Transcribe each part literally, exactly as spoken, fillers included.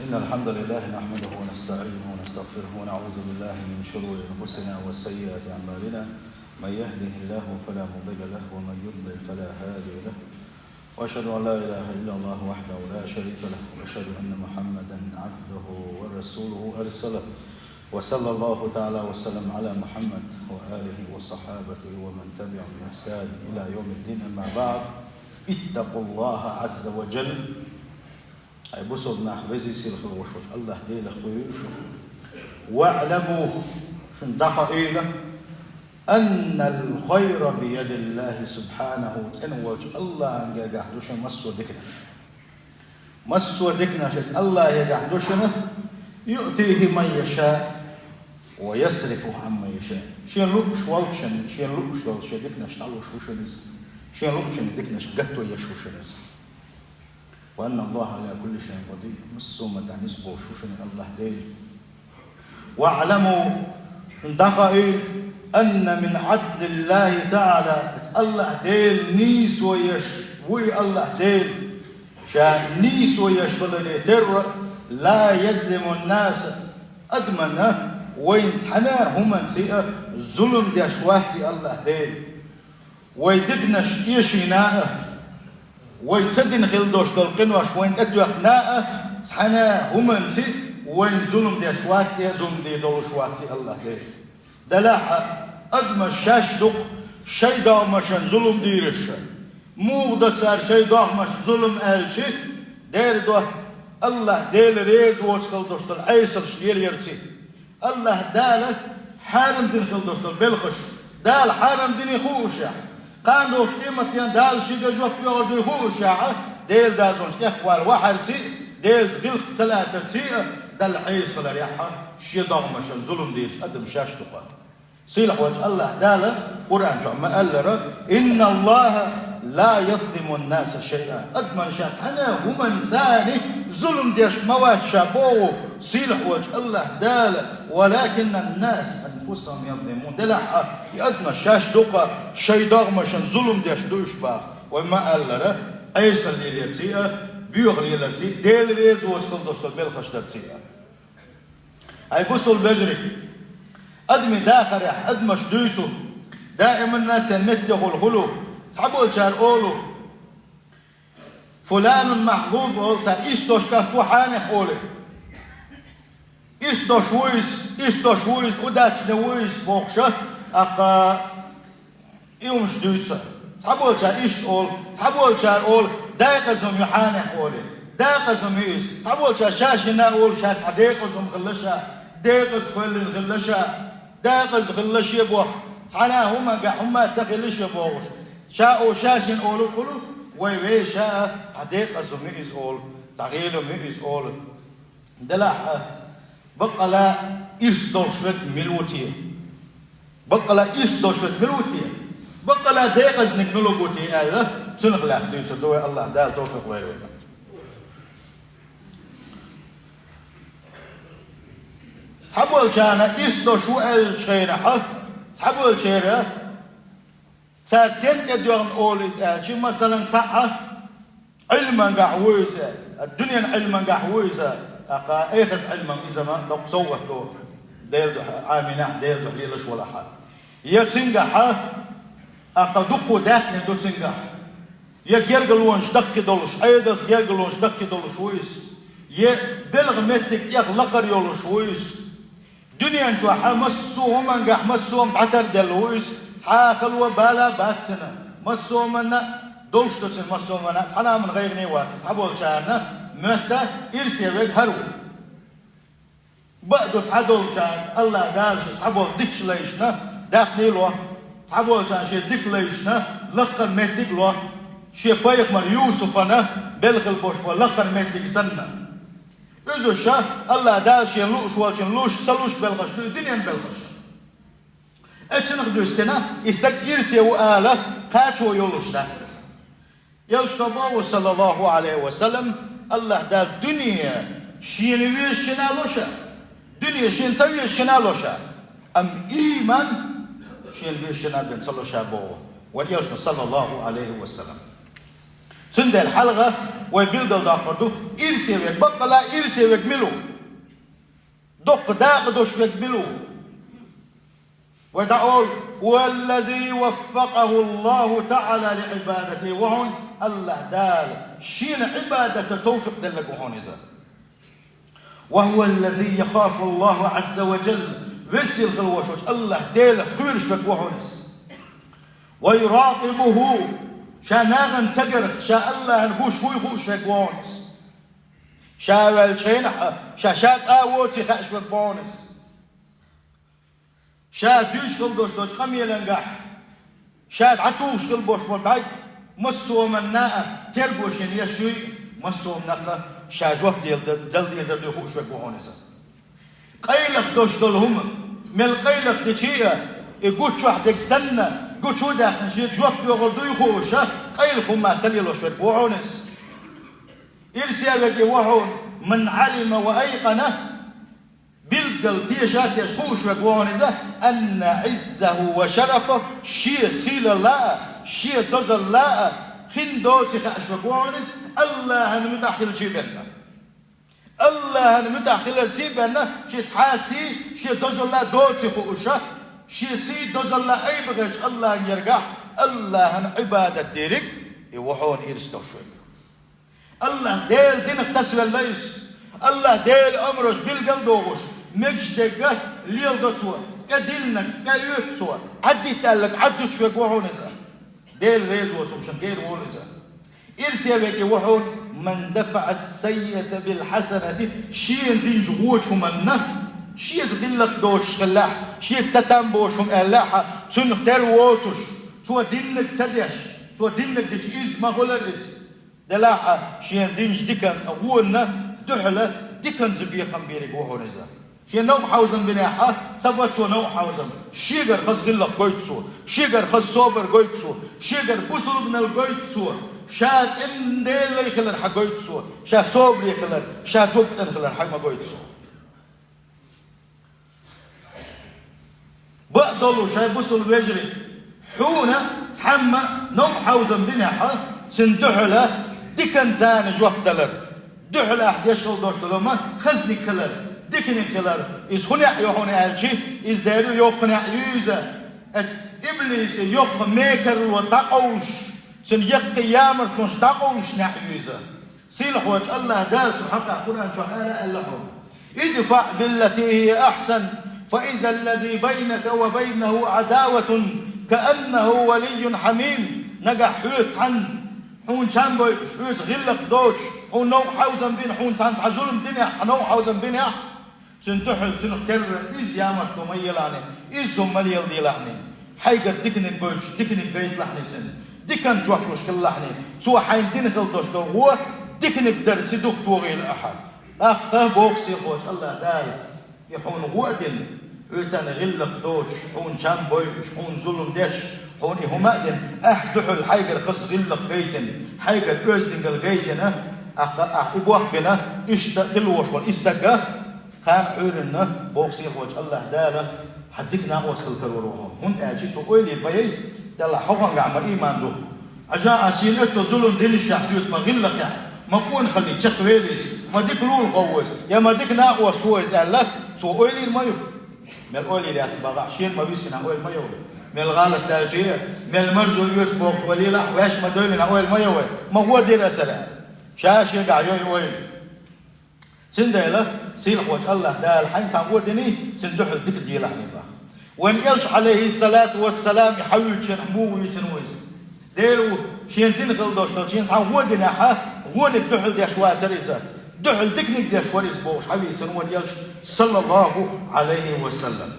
إن الحمد لله نحمده ونستعينه ونستغفره ونعوذ بالله من شرور أنفسنا وسيئات أعمالنا. من يهده الله فلا مضل له ومن يضلل فلا هادي له. وأشهد أن لا إله إلا الله وحده لا شريك له وأشهد أن محمدا عبده ورسوله أرسله. وصلى الله تعالى وسلم على محمد وآله وصحابته ومن تبعهم بإحسان إلى يوم الدين. أما بعد. اتقوا الله عز وجل. Ай бусалба нах, везий сийлахь волчу Аллахь Делах кхоьруьйту шу. واعلموا, шуна дӀахаийла, أن الخير بيد الله سبحانه, цӀена волчу Аллахьан гергахь ду шуна массо а диканаш. Массо а диканаш оцу Аллахьан гергахь ду шуна, يؤتيه من يشاء ويصرفه عمن يشاء. Шена лууш волчунна, шена лууш долчу шен диканаш дӀалуш ву шуна иза. Шена луучунна диканаш гатто еш ву шуна иза. وأن الله على كل شيء قدير. Массо а хӀуманна нисболуш ву шуна Аллахь Дела. واعلموا, шуна дӀахаийла, أن من عدل الله تعالى, Аллахь Дела нийсо еш вуй Аллахь Дела. Ша нийсо еш валаре терра, لا يظلم الناس, адамна вайна цхьана а хӀуманца а зулам деш вац и Аллахь Дела. Вай диканаш эшийна а, вай ца дина хила долуш долу къинош вайна тӀетоьхна а, цхьана а хӀуманца вайна зулам деш вац и, зулам дийр долуш вац и Аллахь Дела. Делахь а, адамаш шаьш ду-кх шайн догӀмашна зулам дийраш. Муха до цара шайн догӀмашна зулам аьлча, дера до Аллахь Дела реза воцу хила долуш долу Ӏесалш лелаярца. Аллахь Дала хьарам дина хила долуш долу белхаш, Дала хьарам дина хуушехь, кхана догӀучу къематдийнахь Дала шига жоп йогӀур дуй хуушехь, Делан дозанаш тӀехвала вахьарций, Делаца гӀиллакх ца лацарций а, Далла Ӏеса хиларехь, шен догӀмашна зулам дийраш адам шаьш ду-кх. Сийлахь волчу Аллахь Дала Къуръан чохь ма-аллара: «Инна Аллаха ла язлимун-наса шайъа». Адамна ша цхьана а хӀуманца зулам деш ма вац ша боху сийлахь волчу Аллахь Дала: «Валакиннан-наса анфусахум язлимун». Делахь а, и адамаш шаьш ду-кх шайн догӀмашна зулам деш ду уьш боху. Вай ма-аллара, Ӏесалла леларций а, боьха леларций а, Дела реза воцу хила долуш долу белхаш дарций а. Ай бусалба вежарий, адамийн дахарехь адамаш дуьйцу, даиманна церан меттехула хуьлу, цхьаболчара олу: «Фуланун махьзуз», олу цара, ирс долуш кхетта ву хьенех олий. Ирс долуш ву иза, ирс долуш ву иза, удачный ву иза бохуш а, тӀаккха и хӀумаш дуьйцу. Цхьаболчара иштта олу, цхьаболчара олу: «Декъаза хӀума ю хьенех», олий. Декъаза хӀума ю иза. Цхьаболчара ша-шина олу, ша цхьа декъаза хӀума хилла ша, декъаза кхоьллина хилла ша, декъаза хилла шен боху. Цхьана а хӀуманга хӀумма а ца хилла шен бохуш. Ша о ша-шина олу хуьлу, вай вешан а цхьа декъаза хӀума ю иза олу, цхьа гӀийла хӀума ю иза олу. Делахь а, баккъала ирс долуш верг мила ву те? Баккъала ирс долуш верг мила ву те? Баккъала декъазниг мила ву те аьлла, цунах лаьцна дуьйцур ду вай, Аллахь Дала товфикъ лойла вайна. Цхьаболчарна ирс долуш ву аьллачу хенахь, цхьаболчара цара стенна тӀедоьгӀна олу иза аьлча, масалан, цхьаъ Ӏилмангахь ву иза, дуьненан Ӏилмангахь ву иза, тӀаккха эхартан Ӏилманга иза ма доккха совгӀат ду, Делан дуьхьа, Ӏамийнехь, Делан дуьхьа лелаш валахь. Я цуьнгахь, тӀаккха дуккха даьхни ду цуьнгахь. Я гергарлонаш даккхий долуш, Ӏедалца гергарлонаш даккхий долуш ву иза. Я белхан меттиг тӀех лакхара йолуш ву иза. Дуьнен чохь массо а хӀумангахь массо а хӀума дӀатарделла ву иза, цхьа а хало, бала а бац цуьнан. Массо а хӀуманна долуш ду цуьнан, массо а хӀуманна, цхьана а хӀуманна гӀайгӀане вац, цхьаболчарна моьтту ирсе верг хӀара ву. Бакъ ду, цхьадолчарна Аллахь Дала шу цхьаболу дикачу лайшна даьхни ло, цхьаболчарна шен дика лайшна лакхара меттиг ло, шен пайхамар Юсуфана белла хила болуш болу лакхара меттиг санна. Иза ша Аллахь Дала шен лууш волчун луш, ца луш белхаш ду, и дуьненан белхаш. Эцунах дуьстина, и стаг ирсе ву ала кхачо йолуш дац иза. Элчано боху, саллаллаху алейхи ва саллям, Аллахь Дала дуьне шена везачунна ло ша, дуьне шена ца везачунна ло ша, амма ийман шена везачунна бен ца ло ша боху вайн Элчано, саллаллаху алейхи ва саллям. Цундела хьалха вай билгалдоккхур ду, ирсе верг, баккъала ирсе верг мила ву? Доккха дакъа долуш верг мила ву? Вай дӀаолу: «هو الذي وفقه الله تعالى لعبادته», ву хьуна АллахӀ Дала, шена Ӏибадата товфикъ делларг ву хьуна иза. «وهو الذي يخاف الله عز وجل», веза-сийлахь волчу АллахӀ Делах кхоьруш верг ву хьуна иза. «ويراقبه», ша нахана ца гарх, ша АллахӀана гуш вуй хууш верг ву хьуна иза. Ша ваьллачу хенахь а, ша, ша цӀа а воций хаьаш верг ву хьуна иза. Ша дуьйцуш хила долуш долчу къамелангахь, ша дӀатухуш хила болуш болу бӀаьрг массо а хӀуманна а терго шена еш юй, массо а хӀуманах а ша жоп дела-, дала дезар дуй хууш верг ву хьуна иза. Къайлаха долуш долу хӀума, мел къайлаха дичи а, и гуччохь дерг санна, гучу а даьккхина, шега жоп доьхур дуй хууш а, къайлаха хӀума ца лелош верг ву хьуна иза. Ирсе верг и ву хьуна: «من علم وأيقن», билггал теша а тешаш хууш верг ву хьуна иза: «أن عزه وشرفه», шен сийлалла а, шен дозалла а хин доций хаьаш верг ву хьуна иза, АллахӀана муьтӀахь хилчий бен. АллахӀана муьтӀахь хиларций бен, шен цхьа а сий, шен дозалла а доций хууш а, шен сий, дозалла а айбахарчу АллахӀан гергахь, АллахӀана Ӏибадат дийриг, и ву хьуна ирс долуш верг. АллахӀ Делан динах тасавелла иза. АллахӀ Делан омраш билгал а дохуш, мегаш дерг леладо цо, тӀедиллинарг тӀеоьцу цо, Ӏаддита аьлларг Ӏаддуьтуш верг ву хьуна иза. Дела реза воцу хӀуманна гӀайр волу иза. Ирсе верг и ву хьуна: «من دفع السيئة بالحسنة», шена динчу вочу хӀуманна, шеца гӀиллакх доцуш хиллехь, шеца цатам боцуш хӀума аьллехь а, цунах тера воцуш, цо диннарг ца деш, цо диннарг дича иза ма хуьлура иза. Делахь а, шена динчу диканна, цкъа вонна дуьхьала диканца бекхам бийриг ву хьуна иза. Шен новкъа хьовзам бинехь а, ца бо цо новкъа хьовзам, шегара хаза гӀиллакх гойту цо, шегара хаза собар гойту цо, шегара бусулбанал гойту цо, ша цӀена Делан лай хилар хьан гойту цо, ша собаре хилар, ша дог цӀена хилар хьан ма гойту цо. Бакъдолу шайн бусулба вежарий, хьуна цхьамма новкъа хьовзам бинехь а, цуьнан дуьхьала диканца жоп далар. Дуьхьала ахь деш хила долуш долу хӀума хазниг хилар, диканиг хилар. Иза хӀун неӀ ю хьуна аьлчи, иза дера ю йоккха неӀ ю иза. Оцу иблисан йоккха мекарло дӀакъовлуш, цуьнан яккхий ямартонаш дӀакъовлуш неӀ ю иза. Сийлахьчу АллахӀ Дала цу хьакъехь Къуръан чохь ара аьлла хьуна: «ادفع بالتي هي أحسن فإذا الذي بينك وبينه عداوة كأنه ولي حميم». Нагахь хьоьца цхьаьна хьуна чам бойуш, хьоьца гӀиллакх доцуш, хьуна новкъа хьовзам бина, хьуна цхьаьна цхьа зулам динехь, цхьа новкъа хьовзам бинехь, цуьнан дуьхьал цуьнах терра иза ямартло ма елахьний, иза зулам ма леладелахьний. Хьайгара диканиг гойтуш, диканиг гайталахьний цуьнан, диканна жоп луш хилалахьний, цо хьайна дина хила долуш долу гӀо диканиг дара ца духтогӀийла ахьа. ТӀаккха боху сийлахьчу АллахӀ Дала: и хьуна гӀо а дина, хьоьца цхьаьна гӀиллакх доцуш, хьуна чам бойуш, хьуна зулам деш, хьуна и хӀума а дина, ахь дуьхьал хьайгара хаза гӀиллакх гайтина, хьайгара оьздангалла гайтина, ахь, ахь и бохбина, иштта хила волуш волу и стаг а, кхана Ӏуьйранна боху сийлахьчу АллахӀ Дала хьан дика накъост хила карор ву хьуна, хӀунда аьлча цо ойла йира ма яй, делахь хьо гӀангахь ма ийман ду. Хьажа, ас шена оццул зулам динашехь, соьца ма гӀиллакхехь, ма къонахаллий чекхвелийса, ма дика лулаховвойса, я ма дика накъост войса аьлла, цо ойла йира ма ю. Мел ойла йира яц бахахь, шена ма висина ойла ма йо вай. Мел гӀалат даьлча, мел марзо оьцу бохуш валелахь, ваьш ма девлина ойла ма йо вай. Ма гӀо дира аса аьлла. Ша шегахь йой ойла. Цундела сийлахьчу АллахӀ Дала хьайна цхьа гӀо диний, цуьнан дуьхьал дика делахьний боху. Вайн Элча, Ӏалайхиссалату вассалам, и хьан вуьйцучу хенахь муха вийцина ву иза? Дера ву, шена дина хила долуш долу, шена цхьа гӀо динехь а, гӀониг дуьхьал деш вацара иза. Дуьхьал диканиг деш вара иза бохуш, хьан вийцина ву вайн Элча, саллаллаху Ӏалайхи ва саллам.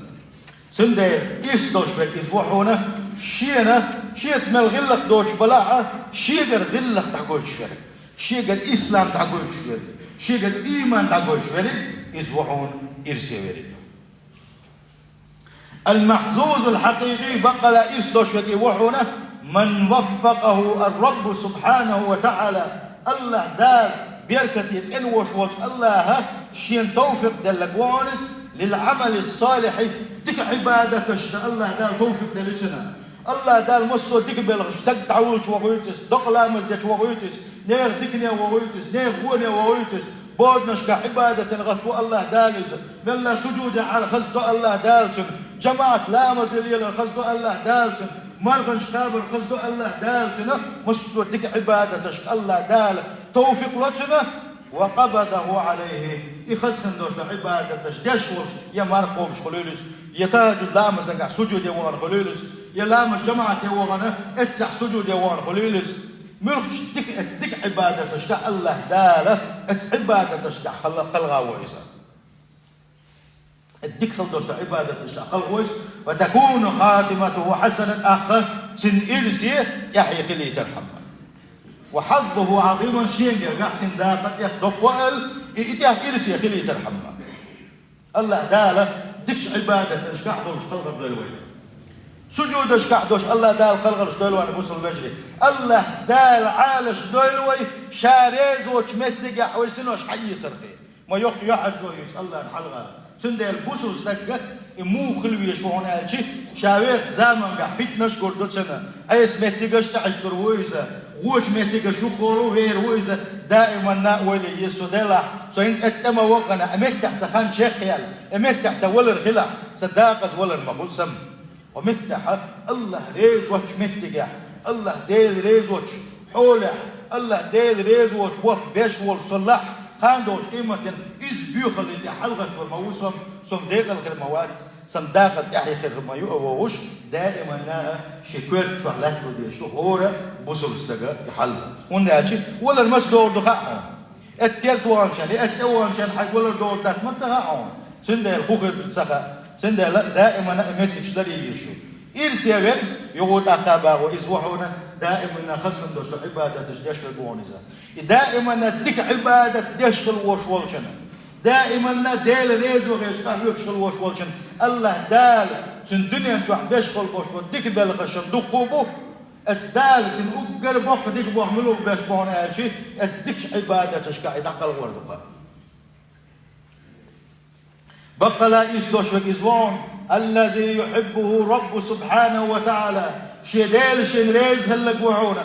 Цундела ирс долуш верг иза ву хьуна, шена, шеца мел гӀиллакх доцуш балахь а, шегара гӀиллакх дӀагойтуш верг, шегара ислам дӀагойтуш верг, шегара ийман дӀагойтуш верг, иза ву хьуна ирсе верг. Ал-махьзузул хьакъикъий, баккъала ирс долуш верг и ву хьуна, ман ваффакъаху ар-Раббу субхьанаху ва таӀала, АллахӀ Дала, беркате цӀена волуш волчу АллахӀа шена тавфикъ делларг ву хьуна иза, лил-Ӏамали ссалихьи, дика Ӏибадаташна АллахӀ Дала тавфикъ делла цунна. АллахӀ Дала массо а дика белхаш, стаг дӀавуллача вохуьйту иза, докъа ламаз деча вохуьйту иза, нехан дикане вохуьйту иза, нехан воне вохуьйту иза. Боданашка Ӏибадатан гӀатто АллахӀ Дала иза. Мелла сужуде Ӏар хазадо АллахӀ Дала цунна, жамаӀат ламаз лелар хазадо АллахӀ Дала цунна, марханаш кхабар хазадо АллахӀ Дала цунна, массо а дика Ӏибадаташка АллахӀ Дала тавфикъ ло цунна. «وقبضه عليه», и хаза хинна долча Ӏибадаташ деш волуш, я марха кхобуш хуьлийла иза, я тахӀажжуд ламазагахь сужуде вахана хуьлийла иза, я ламаз жамаӀате вахана, эццахь сужуде вахана хуьлийла иза. Муьлххачу дика, эцу дика Ӏибадаташка АллахӀ Дала, эцу Ӏибадаташкахь хала-, кхалгӀа во иза. Дика хила долуш Ӏибадаташ кхалхо иза, «وتكون خاتمته حسنة», тӀаккха цуьнан ирсе тӀаьхье хилийтархьама. «وحظه عظيم», шен гергахь цуьнан дакъа тӀех доккхо а аьлла, и, и тӀех ирсе хилийтархьама. АллахӀ Дала дикачу Ӏибадаташкахь долуш кхалхар дойла вай. Сужудашкахь долуш АллахӀ Дала кхалхарш дойла вай, бусалба вежарий. АллахӀ Дала Ӏалаш дойла вай, Ша реза воцчу меттигехь вай синош хьаэцархье. Ма йоккха юьхьӀаьржо ю иза АллахӀна хьалха. Цундела бусалба стагга и муха хила веза хьуна аьлча, ша вехачу заманчохь фитнаш гур ду цунна, Ӏеса меттигаш тӀехьаждур ву иза, вочу меттигаш юххе вер ву иза, даиманна а ойла е еза со делахь, со хӀинца тӀе ма вахана, и меттехь сан хан чекхъяьлла, и меттехь сан валар хилахь, сан декъаза валар ма хуьлу сан. Ва меттехь АллахӀ реза воцчу меттигехь, АллахӀ Дела реза воцчу хьолехь, АллахӀ Дела реза воцу болх беш волу со лахь, кхана долчу къематдийнахь иза боьхаллин тӀехь хьалагӀаттор ма ву со, со декъала хир ма вац, сан декъаза тӀаьхье хир ма ю а вовш, даиманна а шен коьрта чохь лаьтта дезаш ду хӀора бусалба стага и хьал. ХӀунда аьлча валар маца догӀур ду хаьа хьуна. Эцу керта ваханчарна, я эцу тӀе ваханчарна хьайн валар догӀур дац ма ца хаьа хьуна. Цундела хӀун хир ду ца хаьа. Цундела даиманна а меттигаш дар йийш ю. Ирсе вер, юха тӀаккха багӀо иза ву хьуна, даиманна хаза хинна долуш Ӏибадаташ деш верг ву хьуна иза. И даиманна дика Ӏибадат деш хила вош волчунна, даиманна Дела реза вахийчу къахьоьгуш хила вош волчунна, АллахӀ Дала цуьнан дуьнен чохь беш хила бош бу дика белхашна дуккха бу, эцу Дала цуьнан уггар боккха дика боху мила бу беш боху аьлча, эцу дикачу Ӏибадаташкахь и дӀакхалхор ду-кха. Баккъала ирс долуш верг иза ву хьуна, الذي يحبه الرب سبحانه وتعالى, шен Дела шена реза хилларг ву хьуна.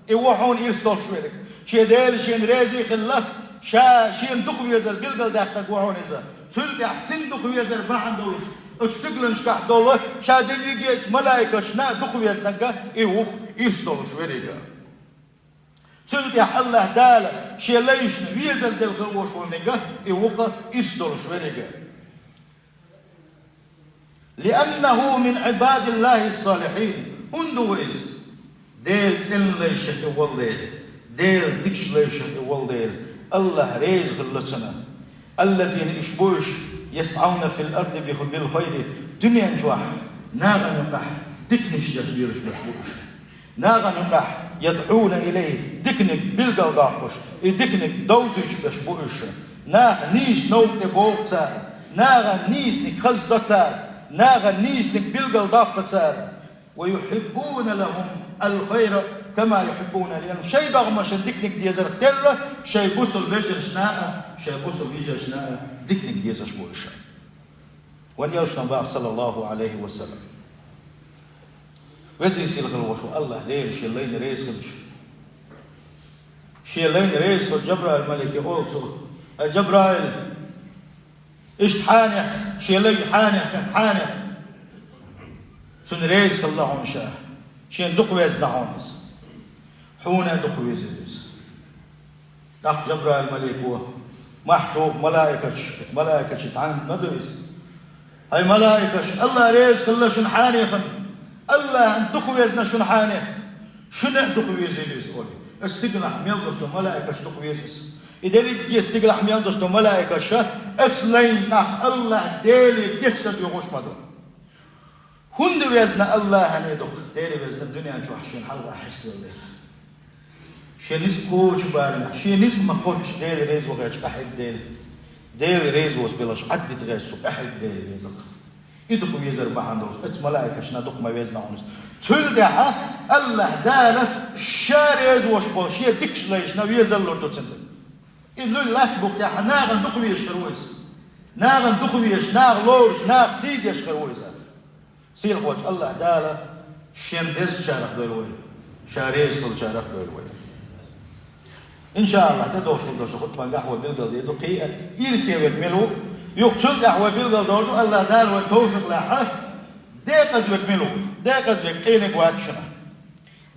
И ву хьуна ирс долуш верг. Шен Дела шена реза а хилла, ша шена дукха везар билгалдаьккхинарг ву хьуна иза. Цул тӀаьхьа цуьнан дукха везар бахьана долуш, оцу стигланашкахь долу, ша дерриге а оцу малайкашна а дукха везнарг, и ву-кх ирс долуш верг. Цул тӀаьхьа АллахӀ Дала шен лайшна везар делла хила вош волу мега, и ву-кха ирс долуш верг. لأنه من عباد الله الصالحين. ХӀунда ву иза? Делан цӀена лайшах и волу дела, Делан дикачу лайшах и волу дела, АллахӀ реза хилла цунна. الذين, уьш бу уьш, يسعون في الأرض بخ-, بالخير, дуьнен чохь нахана юкъахь диканаш деш лелаш берш бу уьш. Нахана юкъахь, يدعون إليه, диканиг билгалдоккхуш, и диканиг довзуьйтуш берш бу уьш. Наха нийса новкъа тӀе боху цара, нахана нийсаниг хаза до цара, нахана нийсаниг билгалдоккху цара. ويحبون لهم الخير كما يحبون لأنفسهم. Шайн догӀмашна диканиг дезарх терра, шайн бусалба вежаршна а, шайн бусалба йижаршна а диканиг дезаш бу уьш. Вайн элчано боху, саллаллаху Ӏалайхи ва саллам. Веза-сийлахь волуш волу АллахӀ Дела шен лайна реза хилча, шен лайна реза хилча, Жабраил малике олу цо: «Ай, Жабраил, иштта хьанех, шен лайна хьанех, хьанех. Цунна реза хилла хьуна ша, шена дукха везна хьуна иза. Хьуна а дукха везира иза». ТӀаккха Жабраил малико мохь туху малайкаш, малайкаш тхьамда ма ду иза. «Хьай малайкаш, АллахӀ реза хилла шуна хьанехана, АллахӀна дукха везна шуна хьанех, шуна а дукха везийла иза», олий. Оцу стигалахь мел долуш долу малайкаш дукха веза иза. И дерриге стигалахь мел долуш долу малайкаш оцу лайна тӀехь АллахӀ Деле гечдар доьхуш ма ду. ХӀунда везна АллахӀна и дукха? Дела везна дуьнен чохь шена хьалха хьесталла дела. Шен ницкъ кхочу барамехь, шен ницкъ ма кхоччу Дела реза вахийча къахьегна Дела. Дела реза воцу белхаш Ӏаддита гӀерташ цу къахьегна Дела веза-кх. И дукха везар бахьана долуш, оцу малайкашна дукха ма везна хьуна иза. Цул тӀаьхьа АллахӀ Дала ша реза вош болу шен дикачу лайшна везаллур ду цуьнан. И луьй лаьтта букъ тӀехь нахана дукха везаш хир ву иза. Нахана дукха везаш, наха лоруш, наха сий деш хир ву иза. Сийлахьчу АллахӀ Дала Шен дезачарах дойла вай, ша реза хилчарах дойла вай. Иншааллахь, тӀедогӀуш хургдолча хутбангахь вай билгалдийр ду кхы а ирсе верг мила ву, юха цул тӀехьа вай билгалдор ду, АллахӀ Дала вайна товфикъ лахь, декъаза верг мила ву. Декъаза верг къинаг вац шуна.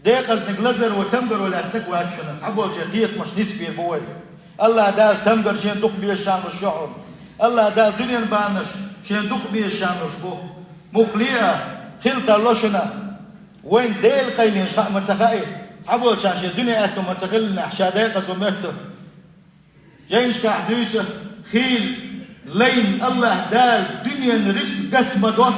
Декъазниг лазар ва цамгар ва лаьцнаг вац шуна. Цхьаболча кхетамаш нисбийр бу вай. АллахӀ Дала цамгар шен дукха безаш ша луш ю хьуна. АллахӀ Дала дуьнен бахамаш шен дукха безаш ша луш бу. Мухлиа хила тарло шуна. Вайна Делан къайленаш хаа ма ца хаьа, цхьаболчарна шен дуьне аьтту ма ца хиллинехь, ша декъаза ву моьтту. Жайнашкахь дуьйцу, хийла лайна АллахӀ Дала дуьненан рицкъ гатта ма до.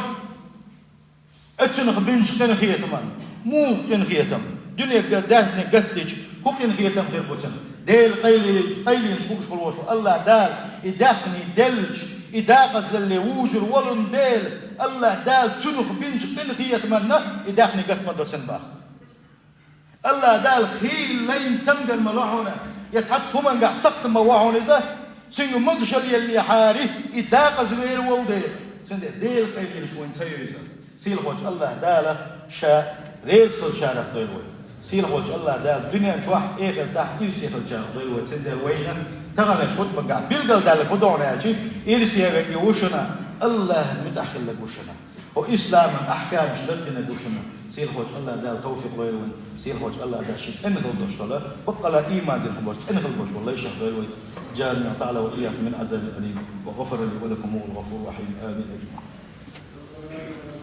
Оцунах бинчу къинхетаман. Муха къинхетам? Дуьне га-, даьхни гатдича, хӀун къинхетам хир бу цунна? Делан къайле-, къайленаш хууш хила волуш ву АллахӀ Дала, и даьхни деллачу, и декъазалле вужур волун дела, АллахӀ Дала цунах бинчу къинхетаманна и даьхни гатта ма до цунна боху. АллахӀ Дала хийла лайна цамгар ма ло хьуна, я цхьацца хӀумангахь сакхт ма во хьуна иза, цуьнга могушалла еллехьара, и декъаза вер волу дела. Цундела Делан къайленаш вайна ца йовза. Сийлахьчу АллахӀ Дала ша реза хилчарах дойла вай. Сийлахьчу АллахӀ Дала дуьнен чохь, эхартахь ирсе хилчарах дойла вай. Цундела вайна таханлерчу хутбангахь билгалдаьлларг хӀун ду аьлча, ирсе верг ву шуна, АллахӀан муьтӀахь хилларг ву шуна. Хьо исламан ахкамаш даггинарг ву шуна. Сийлахьчу АллахӀ Дала товфикъ лойла вайн. Сийлахьчу АллахӀ Дала шен цӀена хилла долуш долу, баккъала иман дина хӀуманца цӀена хилла болуш болу лайшах дойла вай. جعلني الله تعالى وإياكم من عذاب أليم، وغفر لي ولكم وهو الغفور الرحيم. آمين أجمعين.